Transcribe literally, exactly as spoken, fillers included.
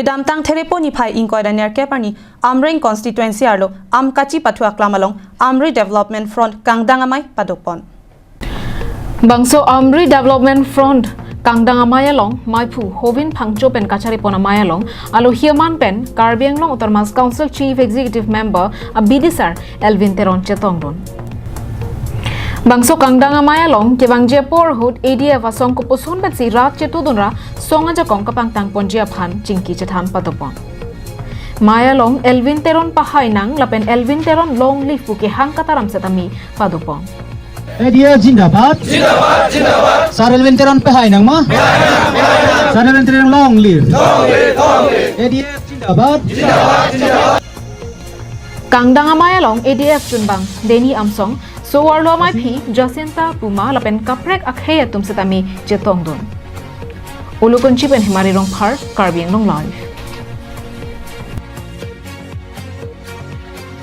Kedamtang Therepo niphai ingkoi ra nerkep arni Amreng constituency arlo Amkachi pathu aklam along Amri Development Front kangdang amei padopon. Bangso Amri Development Front kangdang amei along meiphu Hovin Phangcho pen kacharipon amei along alohi aman pen Karbi Anglong Autonomous Council Chief Executive Member abidisar Elwin Teron chetongdun. Bangso kangdang amei along kevangji apor ahut A D F asong kopuson pensi rat chetudun ra song ajakong kapangtangponji aphan chingki chethan padopon. Mei along Elwin Teron pahai nang lapen Elwin Teron long live pu kehang kataram setame padopon. A D F zindabad. Zindabad, zindabad. Sir Elwin Teron pahai nang ma? Sir Elwin Teron long live. A D F zindabad. Kangdang amei along A D F chunbang Deni Amsong, so-arlo ameiphi Jacinta Puma lapen kaprek akhei atum setame chetongdun. Ulukunchi pen Himari Rongphar, Karbi Anglong Live.